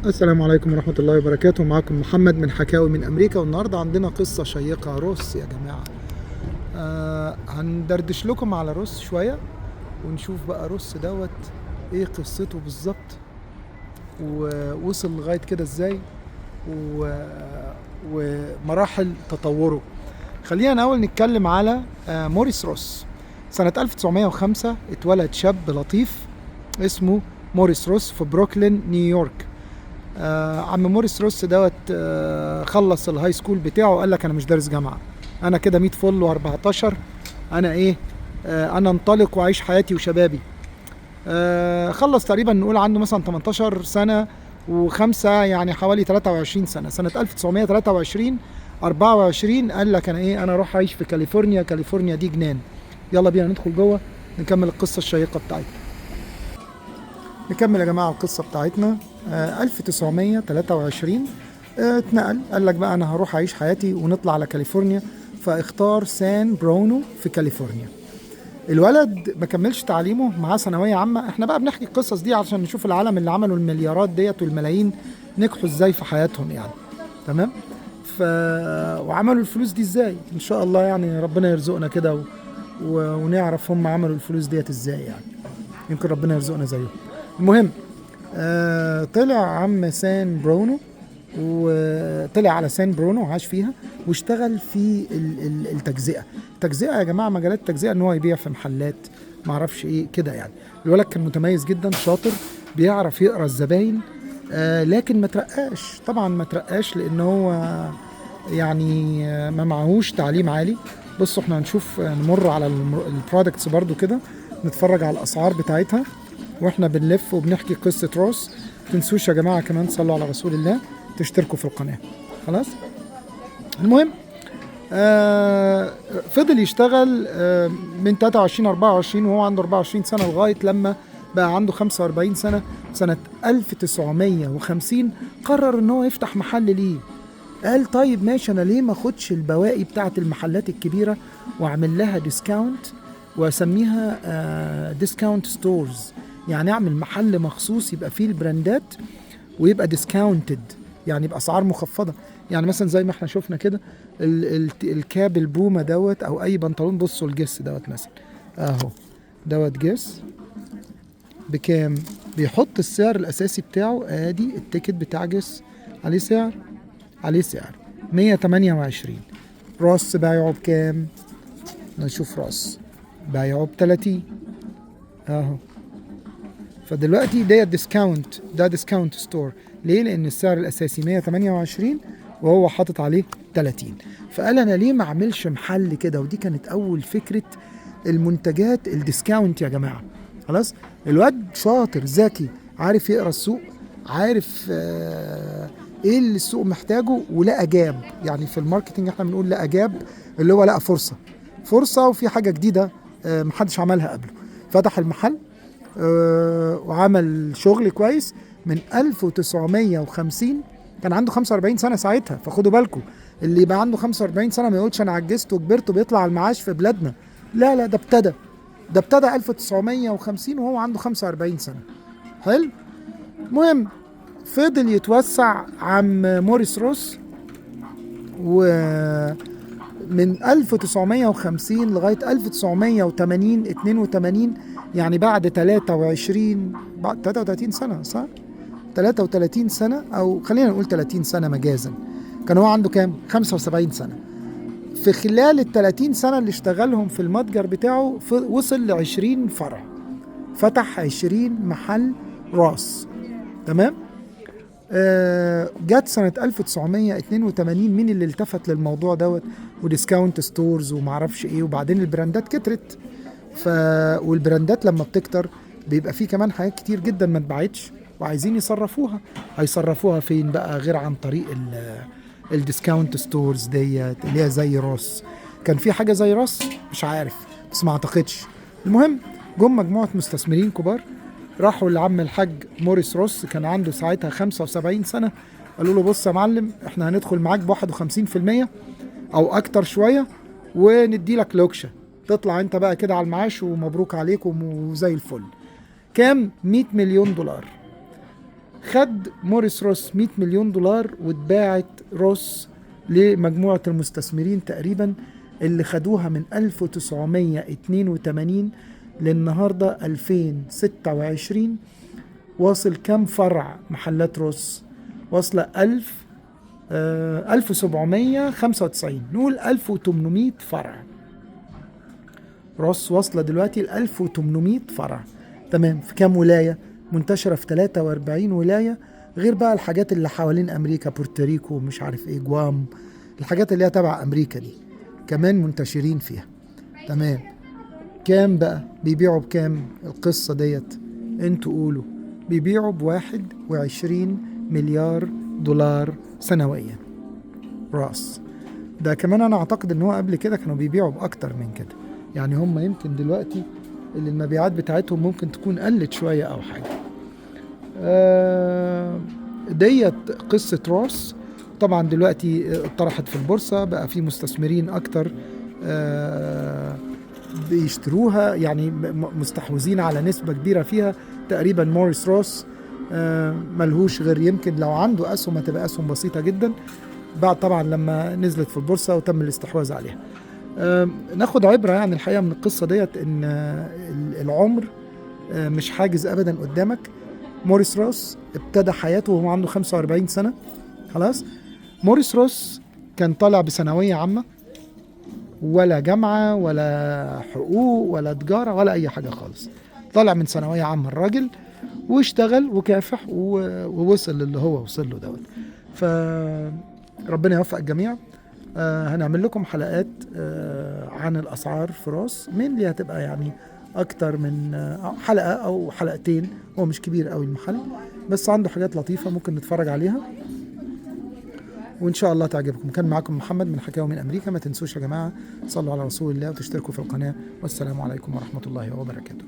السلام عليكم ورحمة الله وبركاته. معكم محمد من حكاوي من أمريكا، والنهاردة عندنا قصة شيقة. روس يا جماعة، هندردش لكم على روس شوية ونشوف بقى روس دوت ايه قصته بالظبط، ووصل لغاية كده ازاي، ومراحل تطوره. خلينا الأول نتكلم على موريس روس. سنة 1905 اتولد شاب لطيف اسمه موريس روس في بروكلين نيويورك. عم موريس روس دوت خلص ال high school بتاعه وقال لك انا مش دارس جامعه، انا كده 100 فل و14، انا ايه، انا انطلق واعيش حياتي وشبابي. خلص تقريبا نقول عنده مثلا 18 سنة وخمسة، يعني حوالي 23 سنة. سنة 1923 24 قال لك انا ايه، انا اروح اعيش في كاليفورنيا، كاليفورنيا دي جنان. يلا بينا ندخل جوه نكمل القصة الشيقة بتاعتنا. نكمل يا جماعة القصة بتاعتنا. 1923 اتنقل، قال لك بقى انا هروح اعيش حياتي ونطلع على كاليفورنيا، فاختار سان برونو في كاليفورنيا. الولد ما كملش تعليمه، معاه ثانوية عامة. احنا بقى بنحكي القصص دي عشان نشوف العالم اللي عملوا المليارات ديت والملايين نجحوا ازاي في حياتهم يعني، تمام؟ وعملوا الفلوس دي ازاي؟ ان شاء الله يعني ربنا يرزقنا كده ونعرف هم عملوا الفلوس ديت ازاي، يعني يمكن ربنا يرزقنا زيهم. المهم طلع عم سان برونو، وطلع على سان برونو وعاش فيها واشتغل في التجزئة. التجزئة يا جماعة، مجالات التجزئة ان هو يبيع في محلات معرفش ايه كده يعني. الولد كان متميز جدا، شاطر، بيعرف يقرا الزباين، لكن ما ترقاش. طبعا ما ترقاش لان هو يعني ما معهوش تعليم عالي. بصوا احنا هنشوف، نمر على ال products برضو كده، نتفرج على الاسعار بتاعتها واحنا بنلف وبنحكي قصة روس. تنسوش يا جماعة كمان صلوا على رسول الله، تشتركوا في القناة. خلاص؟ المهم فضل يشتغل من 23 24 وهو عنده 24 سنة لغاية لما بقى عنده 45 سنة. سنة 1950 قرر ان هو يفتح محل ليه. قال طيب ماشي، انا ليه ما اخدش البواقي بتاعة المحلات الكبيرة واعمل لها discount واسميها discount stores، يعني اعمل محل مخصوص يبقى فيه البراندات ويبقى discounted، يعني باسعار مخفضة. يعني مثلا زي ما احنا شفنا كده الكاب البومه دوت او اي بنطلون. بصوا ال Guess دوت مثلا اهو، دوت Guess بكام؟ بيحط السعر الاساسي بتاعه، ادي ال ticket بتاع Guess عليه سعر، عليه سعر 128. روس بايعه بكام؟ نشوف روس بايعه ب30 اهو. فدلوقتي ده discount، ده discount store. ليه؟ لان السعر الاساسي 128 وهو حاطط عليه 30. فقال انا ليه ما اعملش محل كده؟ ودي كانت اول فكرة المنتجات ال discount يا جماعة. خلاص؟ الواد شاطر ذكي، عارف يقرا السوق، عارف ايه اللي السوق محتاجه، ولقى gap. يعني في ال marketing احنا بنقول لقى gap، اللي هو لقى فرصة، فرصة وفي حاجة جديدة محدش عملها قبله. فتح المحل وعمل شغل كويس. من 1950 كان عنده 45 سنة ساعتها. فخدوا بالكم، اللي يبقى عنده 45 سنة ما يقولش أنا عجزت وكبرت وبيطلع على المعاش في بلادنا. لا لا، ده ابتدى، ده ابتدى 1950 وهو عنده 45 سنة. حلو. المهم فضل يتوسع عم موريس روس، ومن 1950 لغاية 1980 82، يعني بعد 23، بعد 33 سنة، صح؟ 33 سنة، أو خلينا نقول 30 سنة مجازا. كان هو عنده كام؟ 75 سنة. في خلال ال 30 سنة اللي اشتغلهم في المتجر بتاعه وصل ل 20 فرع، فتح 20 محل راس. تمام؟ جت سنة 1982، مين اللي التفت للموضوع دوت و discount stores ومعرفش ايه؟ وبعدين البراندات كترت، والبراندات لما بتكتر بيبقى فيه كمان حاجات كتير جدا ما اتباعتش وعايزين يصرفوها. هيصرفوها فين بقى غير عن طريق ال discount stores ديت اللي هي زي روس. كان في حاجة زي روس؟ مش عارف، بس ما اعتقدش. المهم جم مجموعة مستثمرين كبار، راحوا لعم الحاج موريس روس، كان عنده ساعتها 75 سنة. قالوا له بص يا معلم، احنا هندخل معاك بواحد وخمسين في المية او اكتر شوية، وندي لك لوكشة، تطلع انت بقى كده على المعاش ومبروك عليكم وزي الفل. كام؟ 100 مليون دولار. خد موريس روس 100 مليون دولار، واتباعت روس لمجموعة المستثمرين تقريبا اللي خدوها من 1982 للنهاردة 2026. واصل كم فرع محلات روس؟ واصلة 1795، نقول 1800 فرع. روس واصلة دلوقتي ل 1800 فرع، تمام. في كام ولاية؟ منتشرة في 43 ولاية، غير بقى الحاجات اللي حوالين أمريكا، بورتوريكو مش عارف إيه، جوام، الحاجات اللي هي تبع أمريكا دي كمان منتشرين فيها، تمام. كام بقى بيبيعوا؟ بكام القصة ديت؟ انتوا قولوا. بيبيعوا ب21 مليار دولار سنويا راس. ده كمان انا اعتقد ان هو قبل كده كانوا بيبيعوا باكتر من كده، يعني هم يمكن دلوقتي اللي المبيعات بتاعتهم ممكن تكون قلت شوية او حاجة. ديت قصة روس. طبعا دلوقتي اتطرحت في البورصة، بقى في مستثمرين اكتر بيشتروها، يعني مستحوذين على نسبة كبيرة فيها. تقريبا موريس روس ملهوش غير يمكن لو عنده أسهم هتبقى أسهم بسيطة جدا، بعد طبعا لما نزلت في البورصة وتم الاستحواذ عليها. ناخد عبرة يعني الحقيقة من القصة ديت، إن العمر مش حاجز أبدا قدامك. موريس روس ابتدى حياته وهو عنده 45 سنة، خلاص. موريس روس كان طالع بثانوية عامة، ولا جامعة ولا حقوق ولا تجارة ولا أي حاجة خالص، طالع من ثانوية عامة الراجل، واشتغل وكافح ووصل للي هو وصل له دوت. فربنا يوفق الجميع. هنعمل لكم حلقات عن الأسعار في روس، مين اللي هتبقى يعني أكتر من حلقة أو حلقتين، هو مش كبير قوي المحل، بس عنده حاجات لطيفة ممكن نتفرج عليها، وإن شاء الله تعجبكم. كان معكم محمد من حكاوي من أمريكا. ما تنسوش يا جماعة تصلوا على رسول الله وتشتركوا في القناة، والسلام عليكم ورحمة الله وبركاته.